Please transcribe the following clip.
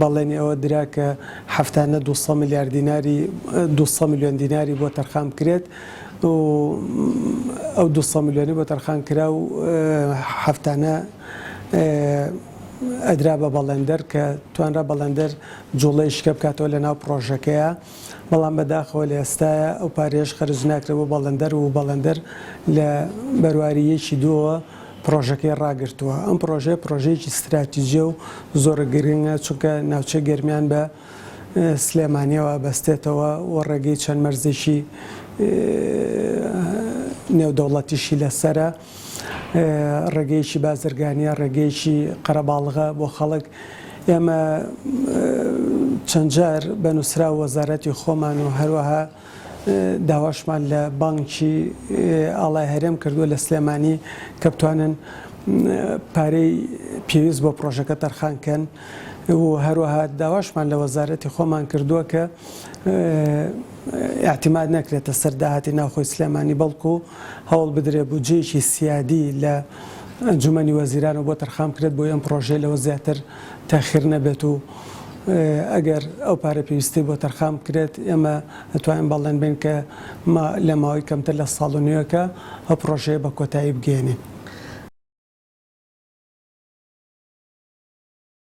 بەڵێنی ئەوە درا کە هەفتانە 200 ملیار دیناری 200 ملیۆن دیناری بۆ تەرخان بکرێت و ئەو 200 ملیۆنی بۆ تەرخان کرا و هەفتانە ئەدرا بە بەڵێندەر کە توانرا بەڵێندەر جوڵەی شکە بکاتەوە لە ناو پڕۆژەکەیا، بەڵام بەداخەوە لە ئێستایا ئەو پارەیەش خەرج ناکرێت بۆ بەڵێندەر و بەڵێندەر لە بەرواری یەکی دووەوە پڕۆژەکەی ڕاگرتووە. ئەم پڕۆژەیە پڕۆژەیەکی ستراتیجیە و زۆر گرنگە چونکە ناوچەی گەرمیان بە سلێمانیەوە ئەبەستێتەوە و ڕێگەی چەند مەرزێکی نێودەوڵەتیشی لەسەرە. ڕێگەیەکی بازرگانیە، ڕێگەیەکی قەرەباڵغە بۆ خەڵک. ئێمە چەند جار بە نووسراو وەزارەتی خۆمان و هەروەها داواشمان لە بانکی ئاڵای هەرێم کردووە لە سلێمانی کە بتوانن پارەی پێویست بۆ پڕۆژەکە تەرخان کەن و هەروەها داواشمان لە وەزارەتی خۆمان کردووە کە ئیعتیماد نەکرێتە سەر داهاتی ناوخۆی سلێمانی بەڵکو هەوڵ بدرێت بودجەیەکی سیادی لە ئەنجومەنی وەزیرانەوە بۆ تەرخان بکرێت بۆی ئەم پڕۆژەیە لەوە زیاتر تاخیر نەبێت و ئەگەر ئەو پارە پێویستەی بۆ تەرخان بکرێت ئێمە ئەتوانین بەڵێن بەین کە لە ماوەی کەمتر لە ساڵ و نیوێکە ئەو پڕۆژەیە بە کۆتایی بگەیەنین.